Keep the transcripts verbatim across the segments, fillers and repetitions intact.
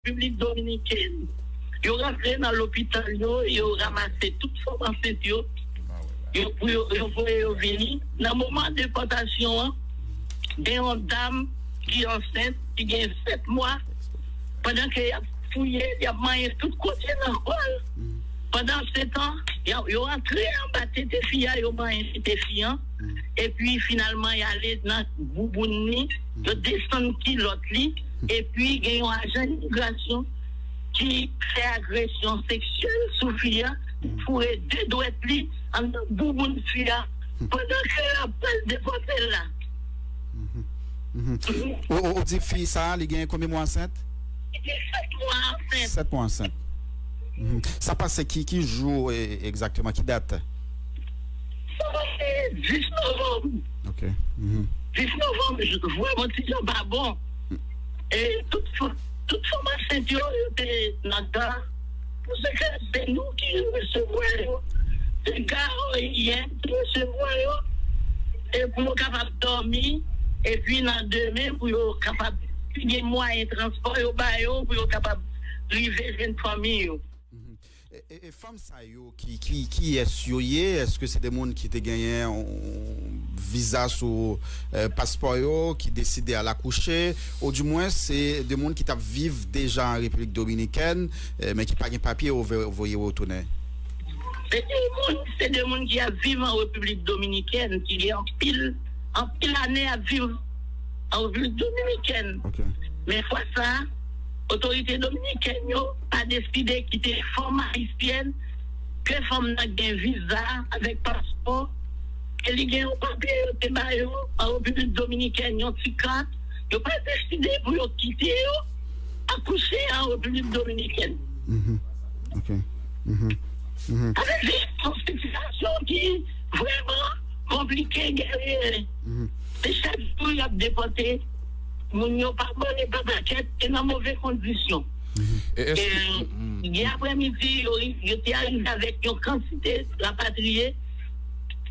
Repiblik Dominikèn. Yo rantre nan lopital yo, yo ranmase tout fanm ansent yo, yo, pou yo, yo voye yo vini. Nan moman depòtasyon an, gen yon dam ki ansent, ki gen sèt mwa, pandan ke y ap fouye, y ap manyen tout kote nan kò l. Pandan se tan, y a- yo antre anba tete fi a, yo manyen tete fi an, epi finalman y ale nan bouboun li, yo desann kilòt li, epi gen yon ajan imigrasyon ki fè agresyon seksyèl sou fi a, foure de dwèt li anndan bouboun fi a, pandan ke l ap pral depòte l la. Mhm. Ou, ou, ou di fi sa a, li gen konbyen mwa ansent? Li gen sèt mwa ansent. Sèt mwa ansent. Mhm. Sa pase ki, ki jou e, egzakteman, ki dat? Sa pase dis novanm. Ok. Mhm. Dis novanm, j- vrèman, ti jan pa bon. E tout, f- tout fanm ansent yo, yo te nan ka. Paske se nou ki resevwa yo. Se ka O I M ki resevwa yo. E pou yo kapab dòmi. Epi nan demen, pou yo kapab gen mwayen transpò yo ba yo, pou yo kapab rive jwenn fanmi yo. E, e, e fanm sa yo, ki, ki, kiyès yo ye? Èske se de moun ki te genyen yon viza sou eh, paspò yo, ki deside al akouche? Ou di mwen, se de moun ki t ap viv deja an Repiblik Dominikèn, eh, men ki pa gen papye yo voye retounen? Se de moun, se de moun ki ap viv an Repiblik Dominikèn, ki gen anpil, anpil ane ap viv an Repiblik Dominikèn. Men fwa sa, otorite dominikèn yo pa deside kite fanm ayisyèn, ke fanm nan gen viza avèk paspò, ke li gen yon papye yo te ba yo an Repiblik Dominikèn, yon ti kat, yo pa deside pou yo kite yo akouche an Repiblik Dominikèn. Mhm. Ok. Mhm. Mhm. Avèk de yon sitiyasyon ki vrèman konplike, Guerrier. Se chak jou y ap depòte moun yo pa bòne pa pakèt e nan move kondisyon. E èske E, yè aprèmidi, yo, yo te arive avèk yon kantite rapatriye.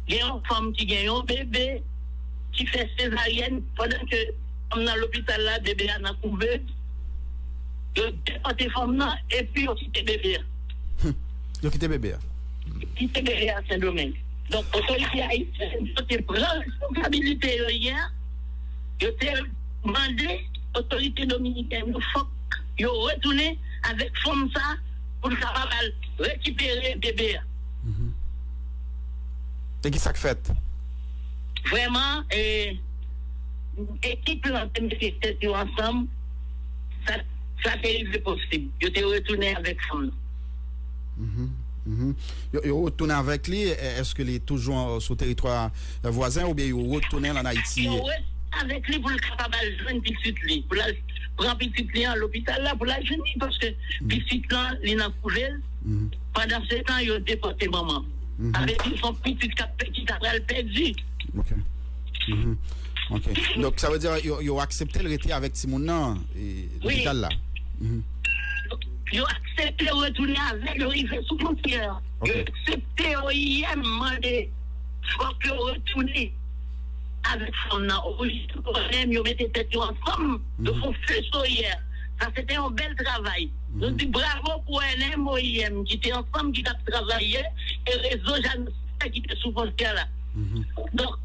Gen yon fanm ki gen yon bebe ki fè sezaryèn pandan ke fanm nan lopital la, bebe a nan kouvèz. Yo depòte fanm nan epi yo kite bebe a. Yo kite bebe a. Kite bebe a Sendomeng. Donk, otorite ayisyèn yo te pran responsabilite yo yè. Yo te mande otorite dominikèn yo fòk yo retounen avèk fanm sa pou l kapab al rekipere bebe a. E ki sa k fèt? Vrèman, e, ekip lan te mete tèt yo ansanm, sa, sa te rive posib. Yo te retounen avèk fanm nan. Mhm, mhm. Yo, yo retounen avèk li, e- èske li toujou an- sou teritwa vwazen oubyen yo retounen l ann Ayiti? Yo ret avèk li pou l kapab al jwenn pitit li, pou l al pran pitit li an lopital la, pou l al jwenn li, paske pitit lan, li nan kouvèz. Pandan se tan, yo depòte manman. Avèk li, se yon pitit k ap pe- ki ta pral pèdi. Ok. Mhm. Ok. Donk, sa vle di, yo, yo aksepte l rete avèk timoun nan, e, lopital la? Mhm. Yo aksepte retounen avèk yo rive sou fwontyè. Yo aksepte O I M mande fòk yo retounen avèk fanm nan. O I M yo mete tèt yo ansanm, yo fè yon feso yè. Sa se te yon bèl travay. Nou di bravo pou O N M, O I M ki te ansanm, ki t ap travay e rezo Janosita ki te sou fwontyè la. Donk,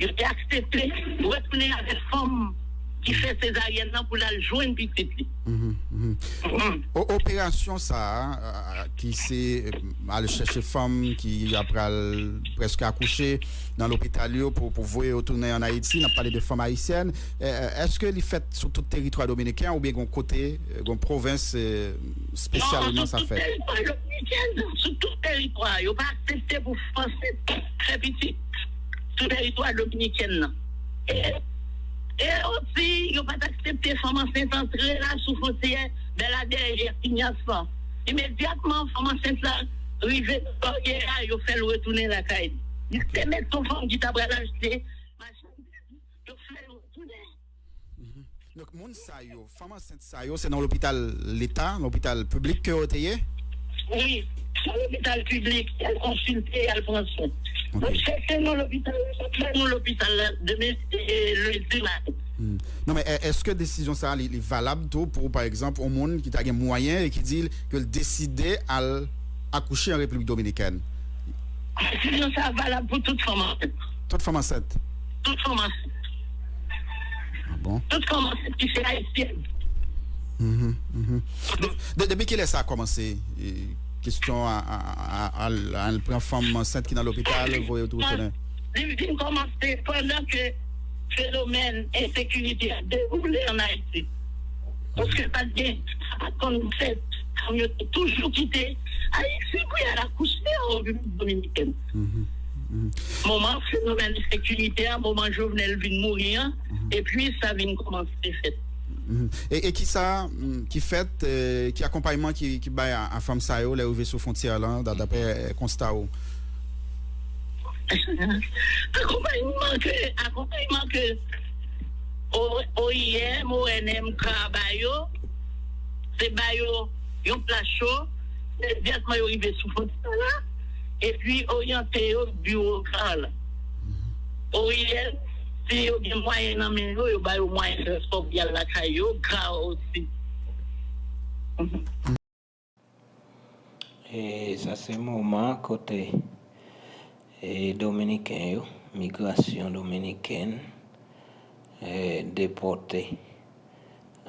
yo te aksepte retounen avèk fanm ki fè sezaryèn nan pou l al jwenn pitit li. O- Operasyon sa a, ki se, e, al chèche fanm ki ap pral prèske akouche nan lopital yo pou, pou voye yo tounen ann Ayiti, n ap pale de fanm ayisyèn, e, e, èske li fèt sou tout teritwa dominiken oubyen gon kote, e, gon pwovens, e, espesyalman sa fèt? Sou tout teritwa dominiken, sou tout teritwa, yo pa aksepte pou fanm ansent fè pitit sou teritwa dominiken nan. E, e osi, yo pa t aksepte fanm ansent antre la sou fwontyè Bèladè, Pinyas lan. Imedyatman, fanm ansent la rive nan baryè a, yo fè l retounen lakay li. Li te met yon fanm ki ta pral achte machandiz, yo fè l retounen. Donk, moun sa yo, fanm ansent sa yo, se nan lopital leta, lopital piblik ke yo te ye? Wi, se lopital piblik, y al konsilte, y al pran swen. Donk, se, se nan lopital la, se nan lopital la, demen, e, lendi maten. Non, men è- èske desizyon sa a, li, li valab tou pou, pa egzanp, yon moun ki ta gen mwayen e ki di ke l deside al akouche an Repiblik Dominikèn? Desizyon sa a valab pou tout fanm ansent. Tout fanm ansent? Tout fanm ansent. Ah bon? Tout fanm ansent ki se ayisyèn. Mhm, mhm. De- de- Depi kilè sa a kòmanse? E, Kesyon a, a, a, a, a, al pran fanm ansent ki nan lopital, voye yo tounen. Li vin kòmanse pandan ke fenomèn ensekirite a dewoule ann Ayiti. Paske pa t gen, sa pa t konn fèt. Fanm yo te toujou kite Ayiti pou y al akouche an Repiblik Dominikèn. Mhm, mhm. Moman fenomèn ensekirite a, moman Jovenel vin mouri an, epi sa vin kòmanse fèt. Mhm. E, e ki sa mm, ki fèt, eh, ki akonpayman ki, ki bay a, a fanm sa yo lè yo rive sou fwontyè lan, da- dapre eh, konsta ou? Akonpayman ke, akonpayman ke O- OIM, ONM, GRA ba yo, se ba yo yon plas cho, imedyatman yo rive sou fwontyè la, epi oryante yo biwo GRA la. OIM, si yo gen mwayen nan men yo, yo ba yo mwayen transpò pou y al lakay yo, GRA osi. E sa se moman kote e, Dominiken yo, migrasyon dominikèn, e, depòte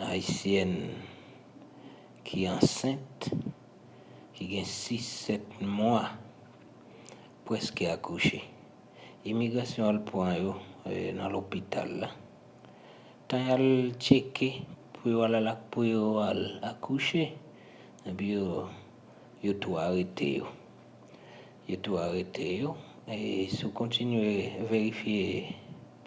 ayisyèn ki ansent, ki gen sis, sèt mwa, prèske akouche. Imigrasyon al pran yo e, nan lopital la. Tan y al tcheke pou yo al, al ak- pou yo al akouche, epi yo, yo tou arete yo. Yo tou arete yo. E si w kontinye verifye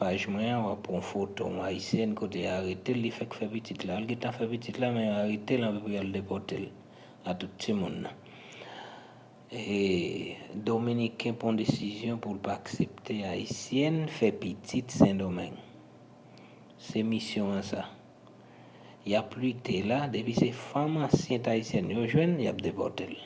paj mwen an, w ap wè yon foto yon ayisyèn kote y arete l, li fèk fè pitit la. L gentan fè pitit la, men yo arete l anpi pou y al depòte l a tout timoun nan. E Dominiken pran desizyon pou l pa aksepte ayisyèn fè pitit Sendomeng. Se misyon an sa. Y ap lite la, depi se fanm ansent ayisyèn yo jwenn, y ap depòte l.